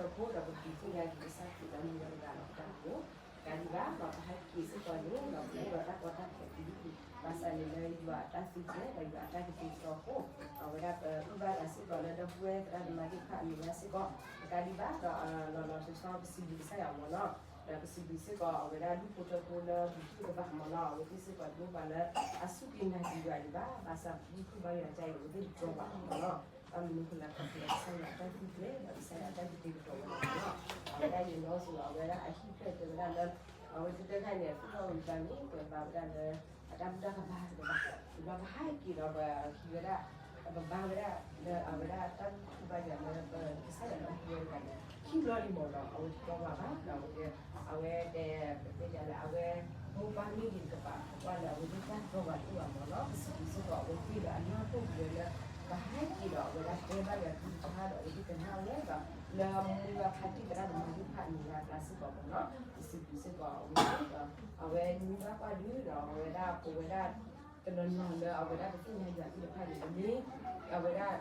အဃိဒီးပကသ့ၣ်ညါက့ၤကစၢ်ခရံာ်လၢမူဝဲတဂၤလီၤ. တၢ်မ့ၢ်တဂၤဘၣ်ဒီး ပဟဲက့ၤစ့ၢ်ကီးန့ၣ်ဒီး ပအိၣ်ဒီးတၢ်ကီတၢ်ခဲတမံၤ, ဘၣ်ဆၣ်န့ၣ်လၢယွၤအတၢ်သံကွၢ် ဒီးယွၤအတၢ်ကတဲာ်ကတီၤအဃိ, အဝဲဒၣ်ပအိၣ်ဘၣ်တၢ်စ့ၢ်ကီးလၢဒီပုၢ်ဝဲၢ်သရၣ်သမါသ့ၣ်တဖၣ်အမဲာ်ညါစ့ၢ်ကီး, တကးဒံးဘၣ်ဒီး လီၤလီၤဆီဆီပစံးဘျုးကစၢ်ယွၤမ့ၢ်နီၤ, ဒီးပစံးဘျုးစ့ၢ်ကီးအဝဲဒၣ်ဒူၣ်ဖိထၢဖိလၢပူၤဖုၣ်တဘၣ်မ့ၢ်နီၤ, အဝဲသ့ၣ်စ့ၢ်ကီးတမ့ၢ်ပှၤလၢအစူၢ်က့ၤနာ်က့ၤယွၤဒံးဘၣ်, ဘၣ်ဆၣ်ပူၤဖုၣ်ဘါယွၤတၢ်အံၤ အဝဲသ့ၣ်တတြီဘၣ်မ့ၢ်နီၤ, ဘၣ်မနုၤအဃိလဲၣ် ခီဖျိလၢကစၢ်ယွၤအတၢ်သံကွၢ် ဒီးကစၢ်ယွၤအတၢ်ကတဲာ်ကတီၤဝဲဒၣ်မ့ၢ်နီၤ, အဝဲဒၣ်ယနီၢ်စိၤဒီး အဝဲဒၣ်အဟံၣ်ဖျၢၣ်တဲဝဲဒၣ်လၢ အဝဲတတၢ်ခါန့ၣ် အသူၣ်ထီၣ်ဝံၤတၢ်န့ၣ် ကွဲးဘၣ်ဝဲဒၣ်လၢ အတၢ်ဘူၣ်တၢ်ကဘၣ်တကဘၣ်, ဒီးပဟဲက့ၤဒီးပဟံးဝဲဒၣ် ပဘါဝဲဒၣ်လၢအဝဲဒၣ်တၢ်ဘူၣ်တၢ်ဘါယွၤလၢပကစၢ်ယွၤလၢအမူဝဲတဂၤန့ၣ် ခံဘျီလံမ့ၢ်နီၤ, အဝဲတတြီဘၣ်ဘၣ်ဒီး အဝဲတဲ ပတဲဒ်လဲၣ် အဝဲ မိၢ်ပၢ်မ့ၢ်ဂ့ၤတကပၤ ပကွၢ်လၢအဝဲသ့ၣ်တၢ်တြီဘၣ်တအိၣ်ဘၣ်မ့ၢ်နီၤ, ပစံးဘျုးစ့ၢ်ကီးအဝဲသ့ၣ်ဒီးအနီၢ်ခိၣ်ပူၤဝဲလၢ ပဟဲက့ၤဒီးအဝဲဒၣ်တဲဘၣ်ယွၤကလုၢ်ကထါဒီး အဝဲသ့ၣ်ကနၣ်ဝဲဒီး လၢမူဝဲဖါတံၢ်သရၣ်သမါသ့ၣ်တဖၣ်အမဲာ်ညါအကျါစ့ၢ်ကီးမ့ၢ်နီၤ, ပစံးဘျုးစ့ၢ်ကီးအဝဲသ့ၣ်ဒီး အဝဲမ့ၢ်ဘၣ်ကွၢ်ဒုးဒီး အဝဲဒၣ်ပဝဲဒၣ် တနီၤနီၤလၢအဝဲဒၣ်ပသ့ၣ်ညါယွၤသ့ၣ်တဖၣ်န့ၣ် တမ့ၢ် အဝဲဒၣ်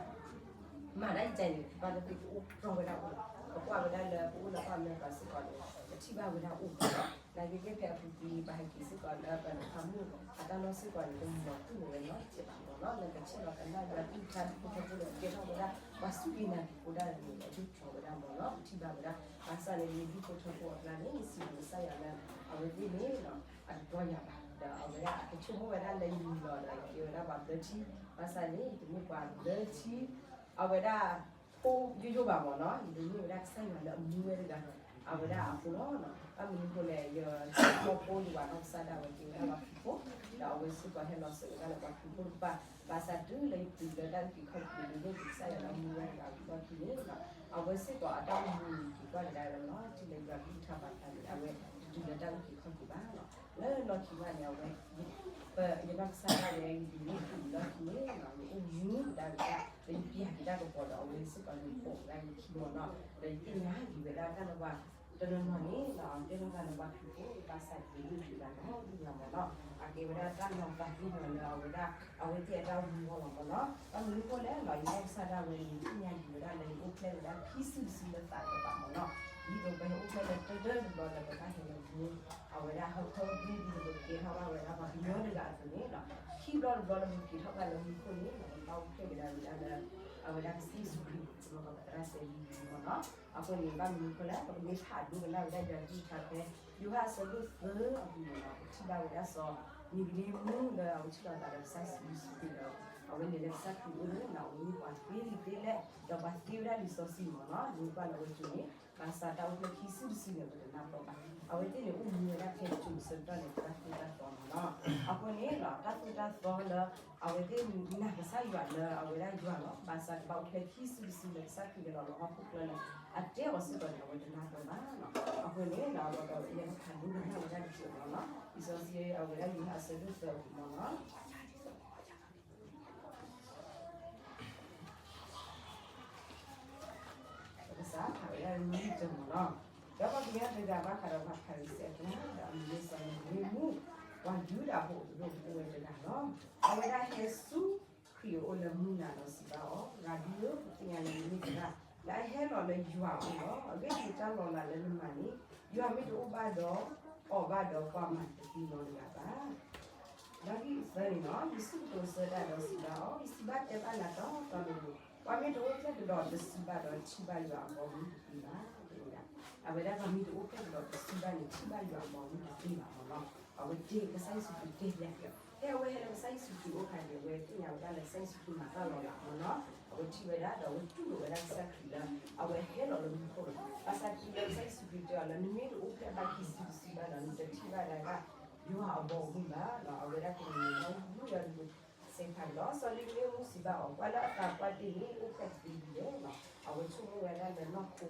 မၤတၢ်ယကဲန့ၣ် ပဘၣ်လၢပကအိၣ်တြီဝဲဒၣ်အိၣ်လီၤ, ပကွၢ်ဝဲဒၣ်လၢပအိၣ်လၢပှၢ်မၢပှၤစ့ၢ်ကီးန့ၣ် ပထံၣ်ဘၣ်ဝဲဒၣ်အိၣ်လီၤ, နာ်က့ကဲဖဲအပူၤကွံာ် ပဟဲက့ၤစ့ၢ်ကီးလၢပနဖးမုၢ်အတၢ်လီၢ်စ့ၢ်ကီးန့ၣ် တမၤတူၢ်လိာ်ဝဲနီတစဲးဘၣ်မ့ၢ်နီၤ, လၢကဆဲးလီၤကနၣ်ယွၤကလုၢ်ကထါဒူၣ်ဖိထၢဖိဒီးကဲထီၣ်ဝဲဒၣ် ပှၤစူၢ်က့ၤနာ်က့ၤဖိဒၣ်လဲာ်န့ၣ် အဒိၣ်ထီၣ်ဝဲဒၣ်မ့ၢ်နီၤ, ပထံၣ်ဘၣ်ဝဲဒၣ် ဘၣ်ဆၣ်န့ၣ် ယဒူၣ်ဖိထၢဖိအကျါန့ၣ် ယစံးဘျုးကစၢ်ယွၤလၢ အဝဲသ့ၣ်န့ၣ် အတတြီယၤဘၣ်, ဒီးအဝဲဒၣ်အကဆိကမိၣ်ဝဲဒၣ်လၢယမံၤလီၤဒီး ယကဲဝဲဒၣ်ပှၤဘျၢထံ, ဘၣ်ဆၣ်န့ၣ် ယတမ့ၢ်ပှၤဘျၢထံ အဝဲဒၣ်ဖိယိယိဘၣ်မ့ၢ်နီၤ, ယတမ့ၢ်ဝဲဒၣ်ကစၢ်ယွၤလၢအမူဝဲတဂၤ အဝဲဒၣ်အဃိလီၤ. ဘၣ်မနုၤအဃိလဲၣ် ယထံဖိကီၢ်ဖိယဝၤနီၢ်ကစၢ်ဒၣ်ဝဲကဲဝဲဒၣ်ပှၤခရံာ်ဖိ, ဒီးအဝဲစ့ၢ်ကီးဟဲလီၤစၢၤဝဲဒၣ်လၢပှၤခရံာ်ဖိတကပၤ, ဘၣ်ဆၣ်တုၤလၢယတုၤလၢတၢ်အုၣ်က့ၤခီၣ်က့ၤ ယိယိကစၢ်ယွၤလၢအမူဝဲတဂၤအလီၢ်ခံန့ၣ် အဝဲစ့ၢ်ကီးအတၢ်အိၣ်မူန့ၣ် က့ၤကွၢ်ကဒါဝဲလီၤတံၢ်လၢယွၤကလုၢ်ကထါဘၣ်ဖျါန့ၣ် အဝဲတတုၤလၢတၢ်အုၣ်က့ၤခီၣ်က့ၤဘၣ်လီၤ. လၢလီၢ်ခံဘၣ်န့ၣ် အဝဲ ပ ယနီၢ်ကစၢ်ဒၣ်ဝဲ ယဒုးန့ၢ်တုၤလီၢ်ခံန့ၣ် ယအိၣ်မူဒၣ်ဝဲဒၣ် လၢယပျၢ်က့ၤတၢ်ကပီၤဒီး အဝဲစ့ၢ်ကီးန့ၣ် ပိာ်ကဒါယခံမ့ၢ်နီၤ, ဒီးယသ့ၣ်ညါက့ၤဝဲဒၣ်တၢ်လၢပှၤ တနီၤနီၤန့ၣ် တဲလီၤသးလၢပှၤခရံာ်ဖိ ဘၣ်ဆၣ်က့ၤန့ၢ်တုၤလၢလီၤဒ်ယၤမ့ၢ်နီၤ, အကဲဝဲဒၣ်တၢ်လီၤပာ်သ့ၣ်နီၤလၢအဝဲဒၣ် အဝဲသ့ၣ်အတၢ်အိၣ်မူအဂီၢ်လီၤမ့ၢ်နီၤ, ဘၣ်မနုၤအဃိလဲၣ်လီၤ ယနီၢ်ကစၢ်ဒၣ်ဝဲန့ၣ် သ့ၣ်ညါက့ၤဝဲဒၣ်လၢယအိၣ်ဖျဲၣ်ဝဲဒၣ်ခံစုတစုလၢသးတကပၤမ့ၢ်နီၤ, ဒ်သိးပဟဲအိၣ်ဖျဲၣ်လၢတၢတၢတဘျီလၢပဘၣ်ဟဲလၢမူ အဝဲဒၣ်ဟီၣ်ခိၣ်ဒ်သိးပကဲထီၣ်ဘၣ်ဝဲဒၣ်ပှၤကညီတဂၤအသိးန့ၣ်လီၤ, ခံဘျီတဘျီလၢပက့ၤထီၣ်ဘၣ်လၢမူခိၣ်န့ၣ် ပဘၣ်အိၣ်ဖျဲၣ်က့ၤဒၣ်ဝဲဒၣ်လၢ အဝဲဒၣ်ကစၢ်ယ့ၣ်ၡူးခရံာ် ပသရၣ်စဲၤလံမ့ၢ်နီၤ, အဃိန့ၣ် ဘၣ်မနုၤအဃိလဲၣ် ပကမ့ၢ်ဖးဒိကနၣ်ဝဲဒၣ်ယွၤကလုၢ်ကထါဖဲ ယိၤဟၣ်အဆၢဒိၣ်သၢအပူၤန့ၣ်လီၤ, ပထံၣ်ဘၣ်ဝဲဒၣ်စီၤ နံၤကဒ့မူးလၢအဝဲထံၣ်လိာ်သးဒီးကစၢ်ယ့ၣ်ၡူးခရံာ်ဒီး အဝဲလဲၤလၢကစၢ်ခရံာ်အအိၣ်န့ၣ်လီၤ, အဝဲမ့ၢ်ပှၤသ့လံာ်သ့လဲၢ် ဒီးပှၤသ့ဝဲဒၣ်လံာ်စီဆှံမ့ၢ်နီၤ, မ့ၢ်ကွၢ်လၢအဝဲကၠိန့ၣ် ဘၣ်ဆၣ်တၢ်အိၣ်ဖျဲၣ်ခံစုတစုန့ၣ် ပတနၢ်ပၢၢ်ဘၣ်, အဝဲသ့ၣ်န့ၣ်အိၣ်မူဝဲဒၣ်ဖဲကၠိအဆၢကတီၢ်န့ၣ် တၢ်သိၣ်တၢ်သီမ့ၢ်နီၤ, အဃိန့ၣ်လီၤ တၢ်သိၣ်တၢ်သီလၢ အဝဲသ့ၣ်နာ်ကစၢ်ယွၤလၢအဝဲဒၣ်ယွၤလီၤ, ဘၣ်ဆၣ်တဘၣ်အိၣ်ဖျဲၣ်ခံစုတစုလၢကစၢ်ခရံာ်ကလီၤလၢဟီၣ်ခိၣ်ချၢလၢ အတဲအီၤစ့ၢ်ကီးန့ၣ် အဝဲတနၢ်ပၢၢ်ဘၣ်နီၤ, အဃိန့ၣ်လီၤ အဝဲကယဲၢ်ဖးဒိကနၣ်ဝဲဒၣ်တက့ၢ်မ့ၢ်နီၤ, လံာ်စီဆှံအဝဲဒၣ်ယိၤဟၣ်အဆၢဒိၣ်သၢအပူၤမ့ၢ်နီၤ ပကစးဖးဝဲဒၣ်နွံတမ့ၢ်နီၤ, ဒီးပှၤကညီတဂၤဘၣ်ဃးဒီးပှၤဖၤရံၤၡဲအကျါ ဒီးအမံၤမ့ၢ်စီၤနံၤကဒ့မူး, ပှၤယူဒၤဖိအဒိၣ်ကအိၣ်ဝဲတဂၤလီၤ. အဝဲဒၣ်ဟဲဆူခရံာ်အအိၣ်လၢမုၢ်နၤဒီးစံးဘၣ်အီၤ, ရၤဘံဧၢ, ပသ့ၣ်ညါလၢနမ့ၢ်သရၣ် လၢအဟဲလီၤလၢယွၤအအိၣ်လီၤ. အဂ့ၢ်ဒ်အံၤ, တၢ်လီၤလးလၢနမၤန့ၣ် ယွၤမ့ၢ်တအိၣ်ဘၣ်ဒီးအီၤဘၣ်ဒီး ပှၤမၤတသ့နီတဂၤဘၣ်. ဒီးဒ်အံၤသၢန့ၣ်လီၤ, ယ့ၣ်ၡူးကတိၤဆၢတၢ်ဒီးစံးဘၣ်အီၤ, ယစံးဘၣ်တဲဘၣ်နၤတီတီလိၤလိၤ, ပှၤမ့ၢ်တအိၣ်ဖျဲၣ်ကဒီးတစုဘၣ်ဒီး ထံၣ်ဘၣ်ယွၤအဘီအမုၢ်တသ့ဘၣ်. အဝဲဒၣ်ပှၤမ့ၢ်တအိၣ်ဖျဲၣ်ကဒီးတစုဘၣ်န့ၣ် ထံၣ်ဘၣ်ယွၤအဘီအမုၢ်တသ့ဘၣ်မ့ၢ်နီၤ. အဝဲတဲကစၢ်ယ့ၣ်ၡူးခရံာ်တဲဘၣ်က့ၤအီၤ, ဖဲအဝဲဟဲလၢကစၢ်ယ့ၣ်ၡူးခရံာ်အအိၣ်ခါန့ၣ် အဝဲသ့ၣ်ညါဝဲဒၣ်လၢကစၢ်ယ့ၣ်ၡူးခရံာ်မၤတၢ်လီၤလးမ့ၢ်နီၤ. အဝဲထံၣ်ဝဲဒၣ်ဒီးအဝဲတူၢ်လိာ်ဝဲဒၣ်ကစၢ်ခရံာ်လၢ အဝဲဟဲလီၤလၢမူခိၣ်လီၤ. ဘၣ်ဆၣ်တုၤလၢကစၢ်ယ့ၣ်ၡူးခရံာ်တဲအီၤလၢ နမ့ၢ်တအိၣ်ဖျဲၣ်ဘၣ်ခံစုတစုဘၣ်ဒီး နတထံၣ်ဘၣ်ဒၣ် ယွၤအဘီအမုၢ်ဘၣ်. အဝဲဒၣ်ကန့ၣ် မူယွၤတဂ့ၤ စဲးဖးလီၤ. စီၤနံၤကဒ့မူးစံးဘၣ်အီၤ, ပှၤလၢအသးပှၢ်တ့ၢ်န့ၣ် အိၣ်ဖျဲၣ်သ့ဒ်လဲၣ်. အဝဲဆိကမိၣ်ဝဲဒၣ်လၢနီၢ်ခိ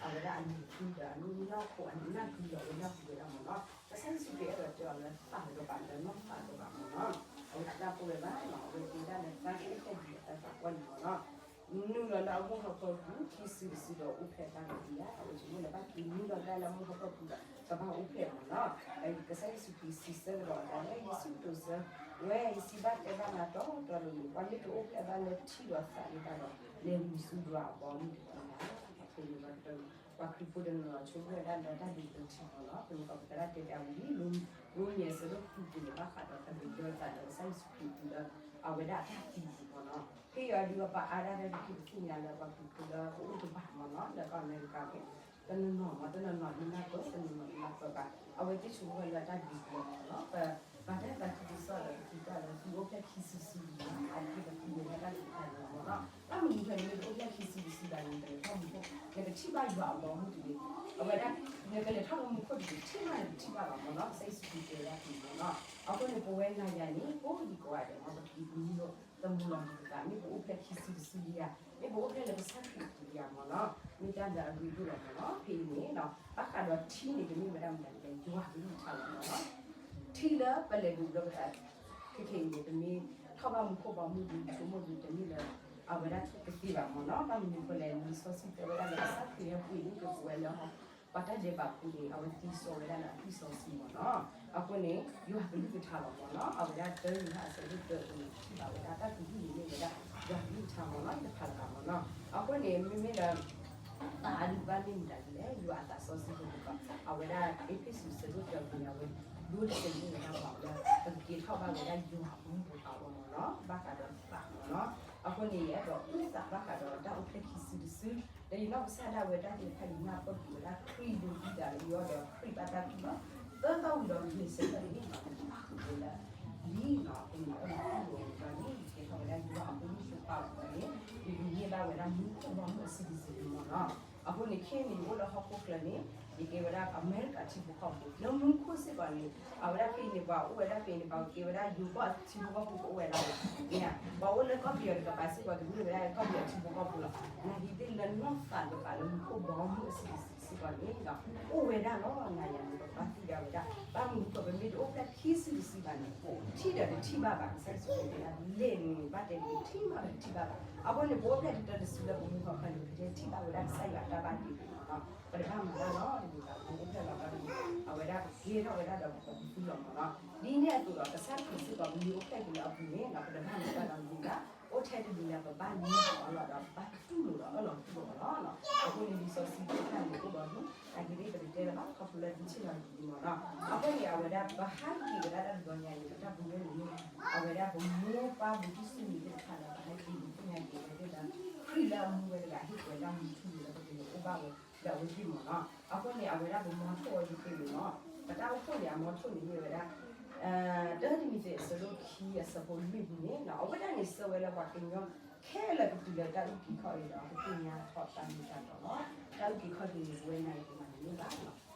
အဝဲဒၣ်အနၢ်ဟူဒီး အနီၢ်ခိအနၢ်ဟူဒီး အဝဲနၢ်ဟူဝဲဒၣ်မ့ၢ်နီၤ. ကစၢ်ယ့ၣ်ၡူးခရံာ်အဲၣ်ဒိးတဲအီၤလၢသးတကပၤ လၢနီၢ်သးတကပၤမ့ၢ်နီၤ. အဝဲတနၢ်ပၢၢ်ဝဲဘၣ်နီၤ. အဝဲတဲဒၣ်လၢသးကဟဲဒ်အတၢ်သးပှၢ်န့ၣ်မ့ၢ်နီၤ. နုာ်လီၤလၢအမိၢ်ဟီၣ်ခိၣ်ပူၤ ခံစုတစုဒီးအိၣ်ဖျဲၣ်တၢ်လီၤတံၢ်လီၤ. အဝဲဆိကမိၣ်လၢဘၣ်က့ၤနုာ်လီၤတၢ်လၢအမိၢ်ဟီၣ်ခိၣ်ပူၤဒီး ကဘၣ်အိၣ်ဖျဲၣ်မ့ၢ်နီၤ. ကစၢ်ယ့ၣ်ၡူးခရံာ်စံးဆၢကဒီးအသးလၢ ယ့ၣ်ၡူးကတိၤဆၢဝဲ ယစံးဘၣ်တဲဘၣ်နၤတီတီလိၤလိၤ, ပှၤမ့ၢ်တအိၣ်ဖျဲၣ်ဘၣ်လၢထံဒီးသးန့ၣ်ဘၣ်ဒီး လဲၤမံၤဆူယွၤအဘီအမုၢ်တသ့ဘၣ်. ပှၤခရံာ်ဖိတနီၤနီၤဆိကမိၣ်ဝဲဒၣ်လၢတၢ်ဒုးပထံမ့ၢ်နီၤ, ပမ့ၢ်ကီးပသရၣ်တဲပၠးဝံၤလံ, ရိမ့ၤအဆၢဒိၣ်ဃုပူၤန့ၣ် ဘၣ်ဃးဒီးတၢ်ဒုးသးလၢကစၢ်ယ့ၣ်ၡူးခရံာ်ပူၤလၢ အဝဲဒၣ်အတၢ်သံပူၤမ့ၢ်နီၤ. ဖဲအံၤဒုးပှၤအါဒၣ်တၢ်တခီပသ့ၣ်ညါလၢပှၤခရံာ်ဖိလၢပအိၣ်တဘၣ်မ့ၢ်နီၤ လၢကီၢ်အမဲရကၤန့ၣ် တနီၤနီၤမ့ၢ် တနီၤနီၤဒုးနၢ်ပၢၢ် တနီၤနီၤဒုးနၢ်ပၢၢ်ဘၣ်. အဝဲသ့ၣ်ဆိကမိၣ်လၢတၢ်ဒုးပူၤမ့ၢ်နီၤ, ပ ပှၤတၢ်သးခုကစီၣ်လၢပသံကွၢ်လၢသုအိၣ်ဖျဲၣ်ခံစုတစုလံ, အဒ်ပသံဝဲဒၣ်တၢ်ဒုးပူၤမ့ၢ်နီၤ. ဘၣ်မနုၤဃိန့ၣ် မ့ၢ်တအိၣ်ဖျဲၣ်ခံစုတစုဘၣ်န့ၣ် နကလဲၤထီၣ်မူခိၣ် နကထံၣ်ဘၣ်ယွၤအဘီအမုၢ်တဂ့ၤ. အဝဲဒၣ် နကလဲၤထီၣ်လၢမူခိၣ်တဂ့ၤ ထံၣ်ဘၣ်နကထံၣ်ဘၣ်ဘၣ်မ့ၢ်နီၤ, ကစၢ်ယ့ၣ်ၡူးခရံာ်တဲဝဲဒၣ်ဖဲန့ၣ်မ့ၢ်နီၤ. အဃိန့ၣ် ပဝဲနၤယၤန့ၣ် ကိးဒံကိးဂၤဒဲးမ့ၢ် ပကဒံးသမူလီၤမုၢ်ပသး မ့ၢ်ပအိၣ်ဖျဲၣ်ခံစုတစုလံဧါ, မ့ၢ်ပအိၣ်ဖျဲၣ်လၢကစၢ်ခရံာ်အပူၤလံဧါမ့ၢ်နီၤ, မ့ၢ်တၢ်လၢအရ့ဒိၣ်လီၤမ့ၢ်နီၤ. ဖဲအံၤန့ၣ် ဘၣ်ဃးဒီးထံန့ၣ် ကမ့ၢ်ဝဲဒၣ်မတၤလဲၣ် ယွၤကလုၢ်ကထါလီၤမ့ၢ်နီၤ. ထံလၢပလဲၤဒုးဘျီပသး ခဲခဲအံၤန့ၣ် ပမ့ၢ်ထီၣ်ဘၣ်မူခိၣ်ဘီမုၢ်ဒုး ဆိကမိၣ်ဒုးတမ့ၢ်လၢ အဝဲဒၣ်ကသ့ဘၣ်မ့ၢ်နီၤ. ဘၣ်မနုၤဃိလဲၣ် လံာ်စီဆှံတဲဝဲဒၣ်လၢကစၢ်ခရံာ်ဟဲပှ့ၤန့ၢ်က့ၤပဝဲလၢ ပှၤတၢ်ဒဲးဘးဖိန့ၣ် အဝဲသံစီဝဲဒၣ်လၢအသွံၣ်စီဆှံမ့ၢ်နီၤ. အဃိန့ၣ် ယွၤကလုၢ်ကထါလီၤမ့ၢ်နီၤ. အဝဲဒၣ်တၢယိၤဟၣ်အဆၢဒိၣ်တၢအပူၤန့ၣ် ထံၣ်ဘၣ်ဝဲဒၣ်တၢ်ကလုၢ်န့ၣ်မ့ၢ်ဝဲဒၣ် ယွၤကလုၢ်ကထါမ့ၢ်နီၤ တဖၣ်လၢၤဘၣ်မ့ၢ်နီၤ. အဃိန့ၣ် မ့မ့ၢ်လၢ သးအဒုးဘၣ်န့ၢ်မတၤဒ်လဲၣ် ယွၤအသးစီဆှံဖိန့ၣ်ဒီး အဝဲဒၣ်အ့းဖ့းစူးအဆၢဒိၣ်တၢအပူၤန့ၣ် အဝဲဒိတစဲးန့ၢ်ဝဲဒၣ်ပှၤလၢ ပကကဲထီၣ်ဘၣ်ဝဲဒၣ်ယွၤအဖိမုၣ်ဖိခွါအဂီၢ်မ့ၢ်နီၤ ဘၣ်ဃးဒီးသးမ့ၢ်နီၤ. အဃိန့ၣ် ယအဲၣ်ဒိးအုၣ်သးဘၣ်ဃးဒီးတၢ်အိၣ်ဖျဲၣ်ခံစုတစု ဒီးယနီၢ်ကစၢ်ဒၣ်ဝဲတၢ်သ့ၣ်တဖၣ် ယနၢ်ပၢၢ်ကွံာ်ဝဲဒၣ်ခရံာ်ဒိးသံသးလၢယအိၣ်ဒီးခရံာ်ဘၣ်တၢ်တူၢ်လီၤ သၢသီဝံၤဒီးဂ့ၤဆၢထၢၣ်န့ၣ် ပကဘၣ်ဃုာ်ဝဲလၢ လံနီၤ ပမ့ၢ်အိၣ်ဒီးခရံာ်ဒိးသံသးန့ၣ် ယကဲထီၣ်ဝဲဒၣ်ယွၤအဖိမုၣ်ဖိခွါအဂီၢ်န့ၣ် ယဒုးန့ၢ်ဘၣ်ဝဲဒၣ်မူခိၣ်ဘီမုၢ်အ citizen မ့ၢ်နီၤ. အဃိန့ၣ် ခဲအံၤန့ၣ် ယအိၣ်လၢဟီၣ်ခိၣ်ချၢန့ၣ် ယကဲဝဲဒၣ်အမဲရကၤထံဖိကီၢ်ဖိ လၢမူခိၣ်စ့ၢ်ကီးန့ၣ် အဝဲဒၣ်ဖဲအံၤန့ၣ် ပှၤအိၣ်ဝဲဒၣ်ဖဲအံၤန့ၣ် ပှၤကကဲဝဲဒၣ်ယိၤကီၢ်ထံဖိကီၢ်ဖိကအိၣ်ဝဲဒၣ်လီၤ. မ့ၢ်ဧါ ပှၤအိၣ်လၢကီၢ်ပယီၤတကပၤစ့ၢ်ကီး ကမ့ၢ်ဝဲဒၣ်ကီၢ်ပယီၤထံဖိကီၢ်ဖိလီၤ. နာ်က့သ့ၣ်လၢနီၢ်သးတကပၤလၢမူခိၣ်ဘီမုၢ်အ citizen စ့ၢ်ကီးန့ၣ် အိၣ်ဝဲဒၣ်လီၤ. နၤယၤန့ၣ် ပကဘၣ်သ့ၣ်ညါဝဲဒၣ် ဘၣ်မနုၤဃိ ပမ့ၢ်တအိၣ်ဖျဲၣ်ခံစုတစုဘၣ်န့ၣ် ပထံၣ်ဒီးတထံၣ်ဘၣ်ဘၣ် ကစၢ်ယ့ၣ်ၡူးခရံာ်တဲဒၣ်လဲၣ်န့ၣ် ဘၣ်တဲတထံၣ်ဘၣ်ဘၣ် တထံၣ်ဘၣ်ဘၣ်. အဃိန့ၣ် ပအိၣ်ဖျဲၣ်တတၢတစုလၢပမူခီခီန့ၣ် ပကထံၣ်ဘၣ်ဝဲဒၣ်ကစၢ်ယွၤအတၢ်ဘၣ်တ့မ့ၢ်နီၤ. ပတဘၣ်မၤတၢ်လီၤ တမ့ၢ်ဘၣ် ပအိၣ်ဖျဲၣ်လီၤဘၣ်တမံၤ အဝဲဒၣ်ကကဲထီၣ်ဝဲဒၣ်ဒီးပကသံလီၤမ့ၢ်နီၤ. ဒ်န့ၣ်အသိးဒီး ကစၢ်ခရံာ်စ့ၢ်ကီး ပမ့ၢ်အိၣ်ဖျဲၣ်က့ၤလၢအပူၤန့ၣ် ပတဘၣ်မၤတၢ်လီၤတမံၤဘၣ်. အိၣ်ထဲတမံၤလၢပဘၣ်မၤအီၤလီၤဒီး ပဘၣ်တူၢ်လိာ်ဒီးအၢၣ်လီၤတူၢ်လိာ်အီၤလီၤ. အဃိန့ၣ် လံာ်စီဆှံသ့ၣ်တဖၣ်န့ၣ် အိၣ်ဒီးဒ် နာ်က့သ့ၣ် ပတတဲလၢၤဘၣ် ခီဖျိလၢသုဆ့ၣ်နီၤလံမ့ၢ်နီၤ. အဃိန့ၣ် အဝဲဒၣ်ပဟဲက့ၤဝဲဒၣ်တၢ်တဘျီညါအံၤ ပတၢ်ပညိၣ်န့ၣ် အဝဲဒၣ်ပမိၢ်ပၢ်ဘူးတံၢ်ဆူၣ်န့ၣ်သ့ၣ်တဖၣ်လၢ ပဟဲက့ၤဒုးသ့ၣ်ညါက့ၤဝဲသ့ၣ်လၢ ခရံာ်လၢအမူဝဲတဂၤ ဟ့ၣ်ပှၤဒၣ်မူထူယိာ်လၢပကလဲၤအိၣ်ဘၣ်ဝဲဒီးအဝဲသ့ၣ်မ့ၢ်နီၤ. အဃိန့ၣ် အဝဲဒၣ်ပမၤထီၣ်အီၤဒ်သိးန့ၣ်လီၤ. ပတၢ်အိၣ်ဖှိၣ်န့ၣ် အမၤထီၣ်န့ၣ်မ့ၢ်ဝဲဒၣ် တၢတံၤမသ့း အဆၢဒိၣ်ခံ အဆၢဖိလွံၢ်ပူၤန့ၣ် အဝဲဒၣ်န့ၣ် ဆၢဝဲလၢပှၤကညီခဲလၢာ်ကတုၤလၢတၢ်အုၣ်က့ၤခီၣ်က့ၤဒီး ကသ့ၣ်ညါထီၣ်တၢ်မ့ၢ်တၢ်တီလီၤ. တၢ်အုၣ်က့ၤခီၣ်က့ၤန့ၣ် ပဝဲနၤယၤတမၤန့ၢ်ဘၣ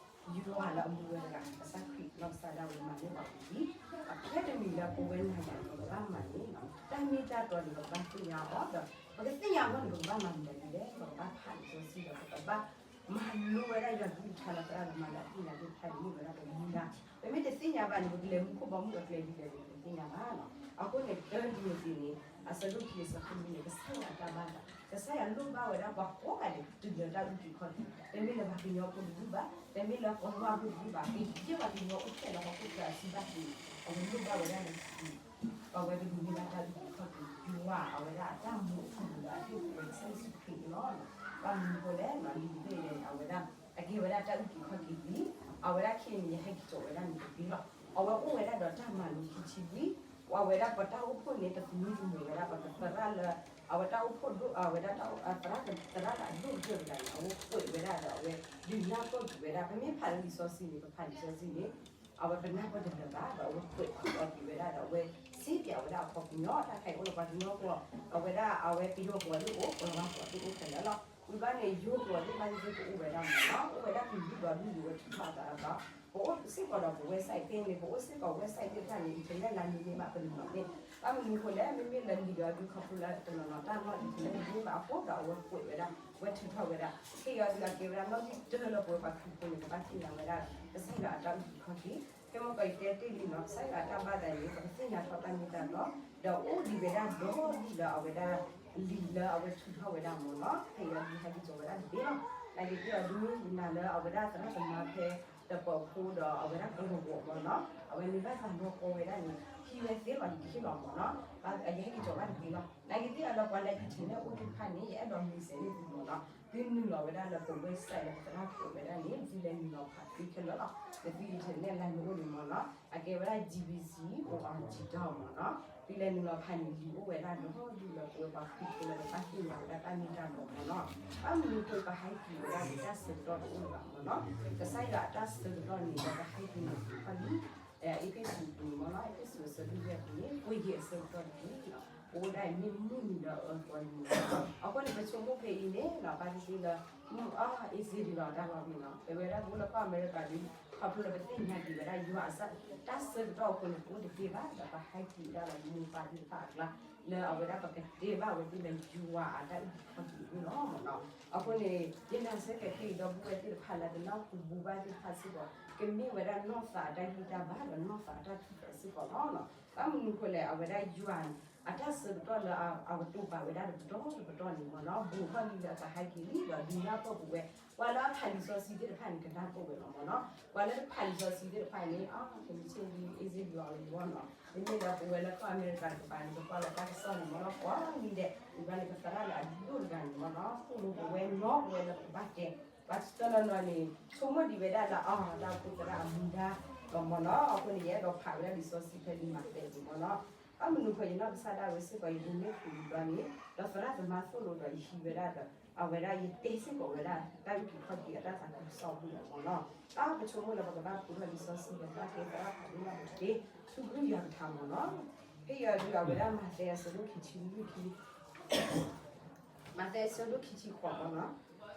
်လီၤ. ယွၤလၢအမူဝဲတဂၤ ကစၢ်ခရံာ်နီၢ်ကစၢ်ဒၣ်ဝဲမၤန့ၢ်ဘၣ်ဝဲလံ. အခဲတမံၤလၢပဝဲနၤယၤန့ၣ် ပကဘၣ်မၤန့ၣ် တၢ်မ့ၢ်တၢ်တီန့ၣ် ပကဘၣ်သ့ၣ်ညါအီၤဒီး ပကသ့ၣ်ညါအဂီၢ်န့ၣ် ပကဘၣ်မၤမနုၤလဲၣ် ပကဘၣ်ဖးလံာ်စီဆှံဒီး ပကဘၣ် မၤလိဝဲဒၣ်ယွၤကလုၢ်ကထါလၢသရၣ်သမါလၢအသ့ၣ်ညါသ့ၣ်တဖၣ်န့ၣ် မ့ၢ်ဝဲဒၣ်ပမူဒါ. ပမ့ၢ်တသ့ၣ်ညါဘၣ်န့ၣ် ပကလဲၤမူခိၣ်ဘီမုၢ်အကျဲဒ်လဲၣ်န့ၣ် ပတသ့ၣ်ညါဘၣ်လီၤ. အဃိန့ၣ် တၢတံၤမသ့းန့ၣ် အဆၢဒိၣ်ခံအဆၢဖိလွံၢ်န့ၣ် ကစၢ်ယွၤအတၢ်ဘၣ်သး ကစၢ်ယွၤလိၣ်ဘၣ်ဝဲဒၣ်ပှၤကိးဂၤဒဲးကတုၤလၢတၢ်အုၣ်က့ၤခီၣ်က့ၤ တမ့ၢ်လၢပှၤကညီဖိတဂၤဘၣ် တမ့ၢ်လၢပှၤကညီဖိတဂၤဘၣ် ကယဲၢ်ပှၤကညီအိၣ်ဖျဲၣ်လၢဟီၣ်ခိၣ်ချၢအစုဘၣ်က့ၤန့ၣ် အဝဲလိၣ်ဘၣ်ဝဲဒၣ်န့ၣ် ပဝဲကဒုးန့ၢ်ဘၣ်တၢ်အုၣ်က့ၤခီၣ်က့ၤ ယွၤအဝဲဒၣ်အတၢ်မူအထူအယိာ်လၢအဟ့ၣ်ပှဲၤကစၢ်ယ့ၣ်ၡူးခရံာ်န့ၣ်လီၤ. ဘၣ်မနုၤအဃိလဲၣ် လံာ်တဘ့ၣ်န့ၣ် အဝဲဒၣ် အကဲဝဲဒၣ်တၢ်အုၣ်က့ၤခီၣ်က့ၤလံ. အဝဲဒၣ်ခဲအံၤန့ၣ်ယဟဲက့ၤကၠီဝဲဒၣ်န့ၣ်တဘ့ၣ်လီၤ. အဝဲအိၣ်ဝဲဒၣ်ဒီးတၢ်မၤလိခံဆံလွံၢ်, အဝဲဒၣ်ပတၢ်အိၣ်ဖှိၣ်န့ၣ် ပသမံသမိးဝဲဒၣ် ပကသရၣ်လၢ အဝဲတၢ်အိၣ်ဖှိၣ်ဒိၣ် အဝဲဒၣ်တၢ် သရၣ်လၢအဒိၣ်ကတၢၢ်တဂၤန့ၣ် အဝဲကွဲးဝဲဒၣ်ဒီးအဝဲ ဒုးနၢ်ပၢၢ်ကွံာ်ဝဲဒၣ် ပမ့ၢ်ဖးလၢလံာ်စီဆှံန့ၣ် ပဖးလံာ်စီဆှံန့ၣ် အဝဲပနၢ်ပၢၢ်တလၢာ်ဘၣ် ဒီးအဝဲကွဲးခူၣ်အီၤက့ၤဝဲဒၣ်ဒီးအဝဲ စ့ပၠးဝဲဒၣ်အခီပညီ တၢ်ခါအံၤအိၣ်လၢပှၤကညီကျိာ် အဝဲဒၣ်အဝဲပယီၤကျိာ်သ့ၣ်အိၣ် ကီၤလၤဝါကျိာ်သ့ၣ်အိၣ်ခဲလၢာ်လီၤ. ဝံၤဘၣ်န့ၣ် ယိၤကျိာ်သ့ၣ်တဖၣ်သ့ၣ်ကအိၣ်ဝဲဒၣ်မ့ၢ်နီၤ အိၣ်ဝဲဒၣ်ကလုာ်ဒူၣ်ဒီးဒူၣ်ယိၤဝဲထုးထီၣ်အသးဒီး ပအိၣ်စ့ၢ်ကီးဒီးပ website ဖဲန့ၣ် ပအိၣ်စ့ၢ်ကီး website သ့ၣ်တဖၣ်န့ၣ် internet လၢနံၤန့ၢ်ဘၣ်ပနုာ်လီၤန့ၣ် ဘၣ်မနုၤအဃိလဲၣ် မ့မ့ၢ်လၢလံာ်ဒီးဒုးခီဖျိလၢတနီၤနီၤတၢ်လီၢ် internet န့ၢ်ဘၣ်အဃိဒီးအဝဲကွဲးဝဲဒၣ် ဝဲထုးထီၣ်ဝဲဒၣ် ခဲအံၤအဒုးအကဲဝဲဒၣ်နီၣ်ဂံၢ်တၢလၢပဝဲပှၤခရံာ်ဖိန့ၣ် ကဘၣ်သ့ၣ်ညါဝဲဒၣ် ကစၢ်ယွၤအတၢ်အုၣ်က့ၤခီၣ်က့ၤ ဖဲမ့ၢ်ကီးယတဲတ့ၢ်လံနီၤ ကစၢ်ယွၤအတၢ်ဘၣ်သးန့ၣ် ပကသ့ၣ်ညါထီၣ်တၢ်မ့ၢ်တၢ်တီ ဒီးအိၣ်ဒံးဝဲဒၣ်ဒီးဒ်လၢအဝဲဒၣ် လံာ်လၢအဝဲထုးထီၣ်ဝဲဒၣ်မ့ၢ်နီၤ ဖဲအံၤအဒုးဟဲက့ၤကၠီၤဝဲဒၣ်တဘ့ၣ်လီၤ. နာ်က့သ့ၣ်အဒုး ယနာ်လၢအဝဲဒၣ်သရၣ်သမါဖဲ တပၢၤဖိဒီးအဝဲဒၣ်ကလီၤဂီၤမ့ၢ်နီၤ အဝဲန့ၣ်ဘၣ်သးနီၢ်ကီဝဲဒၣ်န့ၣ် ဟံးဝဲသ့လီၤတက့ၢ်လီၤမ့ၢ်နီၤ ယဟဲက့ၤကၠီၤဘၣ်တဘ့ၣ်လီၤ. နာ်က့သ့ၣ်အလၢပှၤလၢ internet အိၣ်သ့ၣ်တဖၣ်န့ၣ် ယအဲၣ်ဒိးမံစဲးန့ၢ်သုမ့ၢ်နီၤ သုနုာ်လီၤဝဲဒၣ်လၢပ website လၢပသရၣ်ကိးဝဲဒၣ်န့ၣ် သုလဲၤနုာ်လီၤဖးသ့ခဲလၢာ်လီၤ. နသု internet line န့ၣ်အိၣ်န့ၣ်မ့ၢ်နီၤ, အကဲဝဲဒၣ် G B C O R G dot မ့ၢ်နီၤ. သုလဲၤနုာ်လီၤဖးန့ၣ် လံာ်အိၣ်ဝဲဒၣ်ဒီး ဒုးလၢပဝဲပှၤခရံာ်ဖိလၢပဘၣ်သ့ၣ်ညါဝဲဒၣ်တၢ်မ့ၢ်တၢ်တီမ့ၢ်နီၤ. ဘၣ်မနုၤဃိပဟဲက့ၤဝဲဒၣ်လၢတၢ်ဆၢကတီၢ်တအိၣ်လၢၤဘၣ်မ့ၢ်နီၤ. ကစၢ်ယွၤအတၢ်ဆၢကတီၢ်န့ၣ် လၢပဟဲက့ၤန့ၣ် ခီလံ အ့းဖ့းစူးပူၤန့ၣ်မ့ၢ်နီၤ, အ့းဖ့းစူးအဆၢဒိၣ်ယဲၢ်ပူၤန့ၣ် ပှ့ၤက့ၤအဆၢကတီၢ်တက့ၢ်လီၤ. ပအိၣ်ဒၣ်အံၤမ့ၢ်မုၢ်နံၤဒီးအၢသီလံမ့ၢ်နီၤ. အဃိန့ၣ် ပဆိကမိၣ်ဖဲအံၤန့ၣ် ဘၣ်သ့ၣ်သ့ၣ်လၢ မုၢ်အါ အ့စ့ဒံးလီၤတၢ်လီၤမ့ၢ်နီၤ. ပဝဲဒၣ်ပအိၣ်လၢကီၢ်အမဲရကၤဒုး ခီဖျိလၢပသ့ၣ်ညါက့ၤဝဲဒၣ်ယွၤအတၢ်ဆၢကတီၢ်အဃိန့ၣ် ပအိၣ်တသ့ဘၣ် ဒီးပဟဲက့ၤဒၣ်လၢမိၢ်ပၢ်သ့ၣ်တဖၣ်အကျါ လၢအဝဲဒၣ်ပကတဲဘၣ်ဝဲသ့ၣ်လၢယွၤအတၢ်အုၣ်က့ၤခီၣ်က့ၤန့ၣ်လီၤမ့ၢ်နီၤ. အဃိန့ၣ် ယနာ်စ့ၢ်ကီးခဲအံၤဒီပုၢ်ဝဲၢ်သ့ၣ်တဖၣ်လၢတနၢ်ဟူဘူးဘၣ်သ့ၣ်တဖၣ်စ့ၢ်ကီး ကမ့ၢ်ဝဲဒၣ်နီၢ်သးအတၢ်ဂံၢ်တၢ်ဘါဒီးနီၢ်သးအတၢ်ထူၣ်ဖျဲးစ့ၢ်ကီးလီၤ. ဘၣ်မနုၤဃိလဲၣ် အဝဲဒၣ်ယွၤ အတၢ်ဆၢကတီၢ်လၢအကတိၤပာ်ဝဲဒၣ်တပတီၢ်တပတီၢ်န့ၣ်မ့ၢ်နီၤ ဘူးထီၣ်လံလၢအကဟဲက့ၤလံဒီးဒုးနၢ်ပၢၢ်ပဝဲ ပှၤလၢအဖးလံာ်စီဆှံသ့ၣ်တဖၣ်န့ၣ် ကနၢ်ပၢၢ်ဝဲလီၤမ့ၢ်နီၤ. ပှၤလၢတဖးလံာ်စီဆှံသ့ၣ်တဖၣ်န့ၣ် အကမ့ၢ်ဆ့ၣ်လံ အ့စ့လံအီၤလီၤမ့ၢ်နီၤ. မ့မ့ၢ်လၢပဝဲလၢကီၢ်အမဲရကၤတကပၤန့ၣ် ပကွၢ်လီၤတၢ်ကစီၣ်န့ၣ်မ့ၢ်နီၤ ပှၤမံၤဒဲး ဝံၤဘျီန့ၣ် ပသရၣ်လၢအဒိၣ်တဂၤန့ၣ်မ့ၢ်နီၤ သိၣ်လိပဝဲနီၢ်ပဝဲလၢပဘၣ်တဲ ပှၤတနီၤနီၤန့ၣ် ဆိကမိၣ်ဒံးဝဲဒၣ်လၢ အ တၢ်အိၣ်ဖှိၣ်သရၣ်အမူဒါလီၤမ့ၢ်နီၤ. အဃိန့ၣ် ယအဲၣ်ဒိးဖးဝဲဒၣ်လံာ်စီဆှံဖဲလံာ်မးသဲအပူၤမ့ၢ်နီၤ. ဘၣ်မနုၤဃိယနီၢ်ကစၢ်ဒၣ်ဝဲစ့ၢ်ကီး ယဒိးန့ၢ်ဃုာ်လံဘျီန့ၣ် ဒီးသရၣ်သမါသိၣ်လိဒီးယဟံးဝဲဒၣ်ဒီး အဝဲဒၣ်ယတဲစ့ၢ်ကီးဝဲဒၣ် တၢ်အုၣ်က့ၤခီၣ်က့ၤအတၢ်သးခုကစီၣ်အပူၤလီၤမ့ၢ်နီၤ. အါ ပဆိကမိၣ်လၢပကဘၣ်ဖှူထီၣ်လံာ်စီဆှံ ပကဘၣ်တဲသရၣ်ဖးဒိၣ်မးပကတဲ ထူကလုၢ်ယွၤကထါမ့ၢ်နီၤ. ဖဲအံၤဒုးအဝဲဒၣ်မးသဲအဆၢဒိၣ်ခံဆံလွံၢ်ခံ မးသဲအဆၢဒိၣ်ခံဆံဃိးမ့ၢ်နီၤ.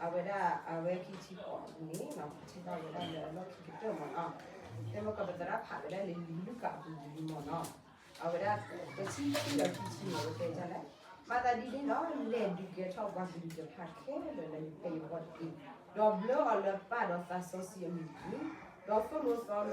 အဝဲဒၣ်အဝဲခံဆံဃိးအပူၤန့ၣ် ပထံၣ်ဘၣ်ဝဲဒၣ်လၢအလီၢ်ခံကတၢၢ်မ့ၢ်နီၤ. တဲမ့ၢ်ကီးပသရၣ်ဖးဝဲဒၣ်လၢလံာ်လူၤကၣ်အပူၤလံမ့ၢ်နီၤ. အဝဲဒၣ်တဆံခံဒီးခံဆံန့ၣ် အဝဲတဲဒ်လဲၣ်, မၤသးဒ်န့ၣ်ဒီး လဲၤဒုးကဲထီၣ်ပှၤကလုာ်တဖၣ်ခဲလၢာ်လၢယဖဲယဘီတက့ၢ်. ဒီးဘျၢအီၤလၢပၢ်ဒီးသးစီဆှံအမံၤတက့ၢ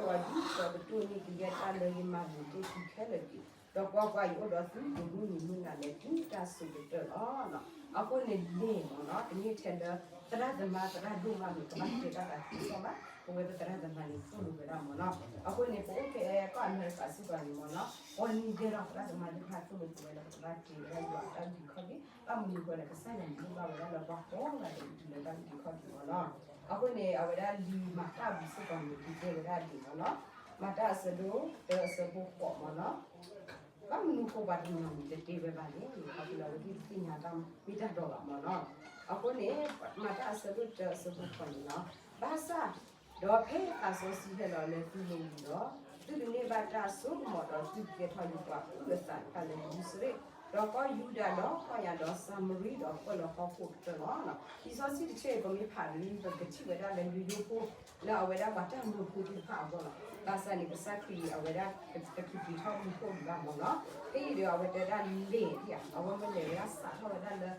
်. ဒီးသိၣ်လိသီလိအီၤဒ်သိးကတိၢ်န့ၢ်ကယဲၢ်တၢ်လၢယမၤလိာ်တ့ၢ်သုခဲလၢာ်တက့ၢ်. ဒီးကွၢ်ကွၢ်, ယအိၣ်ဒီးသုဒိၣ်မုၢ်နံၤမုၢ်နၤလၢာ်တုၤတၢ်စိၤကတၢၢ်လီၤ. အဃိန့ၣ်လဲၤမ့ၢ်နီၤ, တမ့ၢ်ထဲလၢသရၣ်သမါသရၣ်ဒိၣ်မးန့ၣ် ကဘၣ်တဲတၢ်သးခုကစီၣ်ဘၣ်, ပဝဲပသရၣ်သမါန့ၣ်သိၣ်လိဝဲဒၣ်မ့ၢ်နီၤ. အဃိန့ၣ် ပအိၣ်ဖဲကီၢ်အမဲရကၤစ့ၢ်ကီးန့ၣ်မ့ၢ်နီၤ, ကိးနံၤဒဲးလီၤ သရၣ်သမါသ့ၣ်တဖၣ်သိၣ်လိပဝဲလၢပကဘၣ်တဲဝဲဒၣ်ယွၤအတၢ်အုၣ်က့ၤခီၣ်က့ၤ, ဘၣ်မနုၤဃိလဲၣ် ကစၢ်ယွၤန့ၣ်မ့ၢ်ဘၣ်ဝဲဒၣ်လၢပှၤကိးဂၤဒဲးအံၤတုၤလၢတၢ်အုၣ်က့ၤခီၣ်က့ၤမ့ၢ်နီၤ. အဃိန့ၣ် အဝဲဒၣ်လံာ်မၤတၢ်အပူၤစ့ၢ်ကီးန့ၣ် တဲဝဲဒၣ်ဒ်မ့ၢ်နီၤ, မၤတၢ်အဆၢဒိၣ်တၢအဆၢဖိဃိးမ့ၢ်နီၤ. ဘၣ်မနုၤဃိပှၤတနီၤနီၤန့ၣ် တတဲဝဲဘၣ်လဲၣ်, ခီဖျိလၢအဝဲသ့ၣ်တသ့ၣ်ညါတၢ်မ့ၢ်တၢ်တီဘၣ်မ့ၢ်နီၤ. အဃိန့ၣ် မၤတၢ်အဆၢဒိၣ်တၢအဆၢဖိဃိးန့ၣ်လီၤ. ဘၣ်ဆၣ် ဒီးဖဲသးစီဆှံဟဲလီၤလၢသုလိၤလံၤဒီး, သုကန့ၢ်ဘၣ်တၢ်စိကမီၤဒီးသုကကဲထီၣ်ယပှၤအုၣ်အသးတဖၣ်လၢယရူၤၡလ့ၣ်, ဒီးကီၢ်ယူဒၤဒီးကီၢ်ယၤဒီးစၤမရံဒီးပၢၢ်လၢဟီၣ်ခိၣ်ကတၢၢ်လီၤ. လံာ်စီဆှံတဆၢအံၤ ပမ့ၢ်ဖးဒ်န့ၣ် ပကထံၣ်ဝဲဒၣ်လၢယိၤဒိဖိ လၢအဝဲဒၣ်ပှၤတၢ်မၢဖိသ့ၣ်တဖၣ်အဂီၢ်လီၤ. ဘၣ်ဆၣ်န့ၣ် ကစၢ်ခရံာ်အဝဲဒၣ်တက့ၤက့ၤထီၣ်မူခိၣ်ဒံးဘၣ်မ့ၢ်နီၤ. ဖဲအံၤဒီးအဝဲတဲဒၣ်လဲၤဧါ, အဝဲမ့ၢ်လဲၤဝဲဒၣ်စးထီၣ်ဝဲဒၣ်လၢ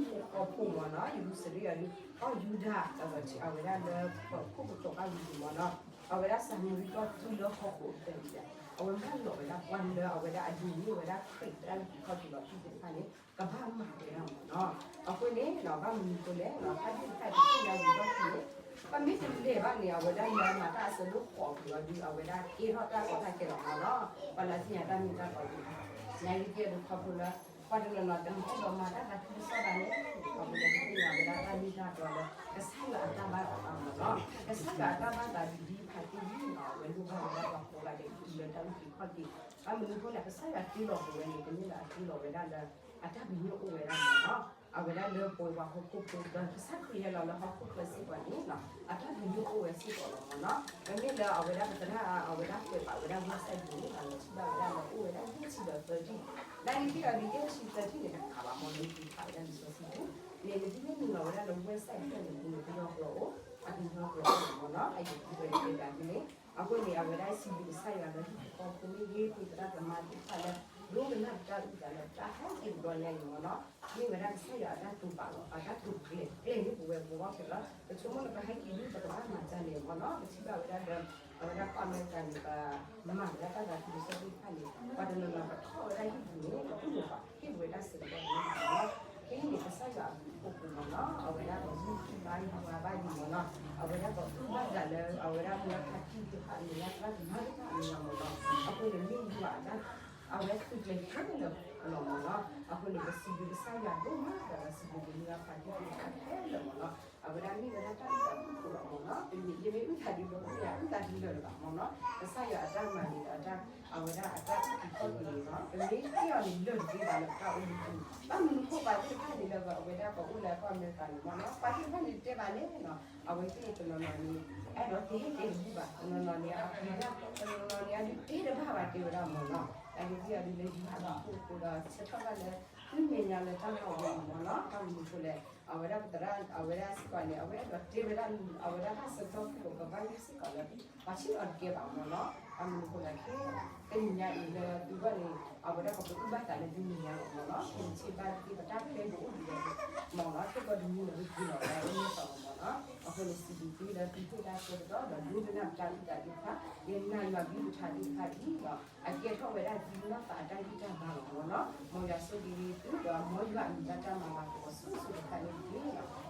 ပဟံၣ်ဖိဃီဖိမ့ၢ်နီၤ, ယရူၤၡလ့ၣ်အံၤဒီး ကီၢ်ယူဒၤ ဒီးအဝဲဒၣ်လၢပခိၣ်ပဃီဘၣ်ဝံၤဒံးမ့ၢ်နီၤ, အဝဲဒၣ်စၤမရံကီၢ်တုၤလၢဟီၣ်ခိၣ်အပူၤဒီး အဝဲမၢလီၤဝဲဒၣ်ပှၤလၢအဝဲဒၣ်အဒိးန့ၢ်ဝဲဒၣ်ခရံာ်တၢ်အုၣ်က့ၤခီၣ်က့ၤလီၤတံၢ်သ့ၣ်တဖၣ်န့ၣ် ကဘၣ်မၤဝဲဒၣ်မ့ၢ်နီၤ. အဃိန့ၣ် ဘၣ်မနုၤဃိလဲၣ်, ဖးဒိၣ်တဖၣ်တသ့ၣ်ညါဝံၤဘၣ်န့ၣ် ပမ့ၢ်တလဲၤဘၣ်န့ၣ် အဝဲဒၣ်လၢမၤတၢ်အဆၢဒိၣ်ဃိးအပူၤလီၤဒုး အဝဲဒၣ်ကဲထီၣ်တၢ်ကီတၢ်ခဲလီၤမ့ၢ်နီၤ, ပှၤလၢအသ့ၣ်ညါတၢ်မ့ၢ်တၢ်တီဒုး နၤဂ့ၤကဲဒုးခီဖျိလၢ ပှၤတနီၤနီၤတမ့ၢ်အဲၣ်ဒိးမၤတၢ်သးခုကစီၣ်ဘၣ်န့ၣ် ခီဖျိလၢတသ့ၣ်ညါဝဲဒၣ်တၢ်မ့ၢ်တၢ်တီလၢ ကစၢ်ယွၤအတၢ်ဘၣ်အသးမ့ၢ်နီၤ, ကစၢ်ယွၤအတၢ်ဘၣ်သးဒ်ဖးသ့ၣ်လံနီၤ အဝဲဒိၣ်ဘၣ်ဝဲဒၣ်ပှၤကိးဂၤဒဲးတုၤလၢတၢ်အုၣ်က့ၤခီၣ်က့ၤ, ဘၣ်မနုၤအဃိလဲၣ် ကစၢ်ယွၤတ့လီၤပဝဲန့ၣ် တမ့ၢ်လၢအတ့လီၤဝဲဒၣ်လၢ အတၢ်ပညိၣ်အိၣ်ဝဲဒၣ်မ့ၢ်နီၤ, အဝဲဒၣ်လၢပဝဲပှၤဟီၣ်ခိၣ်ဖိဒီး ကစၢ်ခရံာ်ဟဲလီၤလၢဟီၣ်ခိၣ်ချၢစ့ၢ်ကီးန့ၣ် အတၢ်ပညိၣ်အိၣ်ဝဲစ့ၢ်ကီးလီၤမ့ၢ်နီၤ, မ့မ့ၢ်လၢအဝဲဒၣ်ပသရၣ် အဝဲဒၣ်ကွဲးပာ်ဝဲဒၣ် website ပူၤန့ၣ် လီၤထံၣ်ဘၣ်ဝဲဒၣ်လၢအိၣ်ဝဲဒၣ်ယဲၢ်ဆံဒီးသၢဆံ, လၢနက့ၢ်အီၤဒုးယဲၢ်ဆံသၢဆံန့ၣ် တခးဘၣ်မ့ၢ်လၢနက့ၤဖးဝဲဒၣ်လံာ်စီဆှံပူၤ, န့ၣ်နသုမ့ၢ်နုာ်လီၤဝဲဒၣ်လၢ website ဖျၢၣ်န့ၣ် ပူၤန့ၣ် ကညီကျိာ်အိၣ်, အကညီကျိာ်အိၣ်မ့ၢ်နီၤ, အယံၤဒ်ဝဲတကဲဒၣ်ဒ်န့ၣ်, အဃိန့ၣ် အဝဲဒၣ်စံးဘျုးကစၢ်ယွၤလၢဟံၣ်ဖိဃီဖိမ့ၢ်ဂ့ၤ ပှၤသရၣ်သမါသ့ၣ်တဖၣ်လၢ ဒိကနၣ်ပတၢ်အုၣ်သးလၢတၢ်ဟဲက့ၤတဘျီညါအံၤမ့ၢ်နီၤ, မ့ၢ်ဝဲဒၣ်ကစၢ်ယွၤအတၢ်တိာ်ပာ်လီၤ အတၢ်တိာ်ကျဲၤ ကျဲၤန့ၢ်ပဝဲပဂီၢ်ခဲလၢာ်, ပဆိကမိၣ်လၢပဟဲက့ၤဒ်ပကဘၣ်မၤဒ်လဲၣ်မ့ၢ်နီၤ, ပထံၣ်ဘၣ်ဝဲဒၣ်ဒီး အဝဲဒၣ်ကီၢ်အမဲရကၤန့ၣ် ပမၤဝဲဒၣ်တၢ်သးခုကစီၣ်သ့ၣ်တဖၣ်န့ၣ် ပှၤတနီၤနီၤပထီၣ်ဝဲဒၣ်ဟံၣ်ပူၤန့ၣ် ပတူၢ်လိာ်ပာ်ဟ့ၣ်ပဝဲတၢ်ဆၢကတီၢ်န့ၣ်မ့ၢ်နီၤ, ဖဲအံၤန့ၣ် ကစၢ်ယွၤအဘျုးအဖှိၣ်ပူၤမ့ၢ်နီၤ, အဝဲဒၣ်ပမုၢ်ထံၣ်ဘၣ်ယွၤဘၣ်ဒ်မ့ၢ်နီၤ, အဝဲဒၣ်ပအုၣ်ဘၣ်သးလၢ အဝဲဒၣ်မူလၢဖးတံၢ်သ့ၣ်တဖၣ်အမဲာ်ညါသရၣ်သမါသ့ၣ်တဖၣ်အမဲာ်ညါမ့ၢ်နီၤ, အဃိန့ၣ်မ့ၢ်ယွၤအတၢ် အဝဲသုးကျဲၤခဲလၢာ်လီၤမ့ၢ်နီၤ, အဃိန့ၣ် ပစံးဘျုးကစၢ်ယွၤဒိၣ်မး ဒီးပစံးဘျုးက့ၤမူလၢဖးတံၢ်သ့ၣ်တဖၣ်ခဲလၢာ် လၢာ်မ့ၢ်နီၤ, အဝဲဒၣ်မ့ၢ်ဝဲဒၣ်တၢ်အုၣ်သးအုၣ်သးလီၤမ့ၢ်နီၤ, ပမ့ၢ်ယမ့ၢ်အုၣ်သးဒ်လၢပှၤအုၣ်သးဒ်လၢာ်လၢၤဘၣ်မ့ၢ်နီၤ, ကစၢ်ယွၤအတၢ်မၤန့ၣ်ဒီး အဝဲဒၣ်အတၢ်အုၣ်က့ၤခီၣ်က့ၤန့ၣ်လီၤ, ပမ့ၢ်တ့ၢ်အီၤန့ၣ်လၢာ်တသ့ဘၣ်လၢပတၢ်အိၣ်မူပူၤ, ဘၣ်မနုၤအဃိပှၤသ့ၣ်တဖၣ်န့ၣ်လၢအဝဲဒၣ်ပှၤအိၣ်လၢအကီၢ်အမဲရကၤန့ၣ်မ့ၢ်နီၤ, ပှၤသ့ၣ်တဖၣ်န့ၣ်တဲဘၣ်လဲၣ်နီၤ, အဝဲသ့ၣ်တနီၤနီၤန့ၣ် အဲၣ်ဒိးတဲတဲတဘူၣ်ဘၣ်, တနီၤနီၤန့ၣ်အပျံၤ, တနီၤနီၤန့ၣ်အဒုးတဲတဘၣ်ဘၣ်တဲဝဲဒၣ်မ့ၢ်နီၤ, အဒုးသ့ၣ်အဒုးလၢယဟးလီၤခိၣ်အဃိဒီး ဆၢထၢၣ်ဘၣ်လၢ သုမဲာ်ညါလၢတၢ်မၤဝဲအံၤမ့ၢ်နီၤ, ဘၣ်မနုၤအဃိလဲၣ်, အဝဲဒၣ်ပသရၣ် အဝဲဒၣ်စ့ၢ်ကီးန့ၣ် အဝဲအဲၣ်ဒိးတဲဝဲဒၣ် အဝဲဒၣ်တၢ်ဆၢကတီၢ်ခိၣ်ကဘၣ်ယိၣ်စ့ၢ်ကီးလၢ ပှၤဆ့ၣ်နီၤတကဲဘၣ်မ့ၢ်နီၤ, ဘၣ်မနုၤအဃိလဲၣ်ခဲ တနံၤညါအံၤလၢသုဂီၢ်န့ၣ် အဝဲဒၣ်ပကအုၣ်ဘၣ်သးလၢသုမဲာ်ညါလီၤမ့ၢ်နီၤ, ပဆ့ၣ်ဘၣ်သ့ပတၢ်ဖျဲးပအိၣ်ဒံးဝဲမ့ၢ်နီၤ, ခဲကီးတမံၤလီၤ ပက့ၤလီၤဝဲဒၣ်လၢမဲာ်သီလီၤမ့ၢ်နီၤ, အဃိန့ၣ် စံးဘျုးသုလၢသုဟ့ၣ်တၢ်ဆၢကတီၢ်ဒီး ဒိကနၣ်ပတၢ်အုၣ်သးသ့ၣ်တဖၣ်, ယနာ်ယွၤကလုၢ်ကထါသ့ၣ်တဖၣ်အံၤလီၤ, အကဲထီၣ်ဝဲဒၣ်သုနီၢ်သးအတၢ်ဂံၢ်တၢ်ဘါလီၤမ့ၢ်နီၤ, မ်ယွၤဆိၣ်ဂ့ၤသုဒီးမ်ယွၤအမံၤဘၣ်တၢ်မၤလၤကပီၤဆူၣ်ဆူၣ်တခါန့ၣ်တက့ၢ်လီၤ.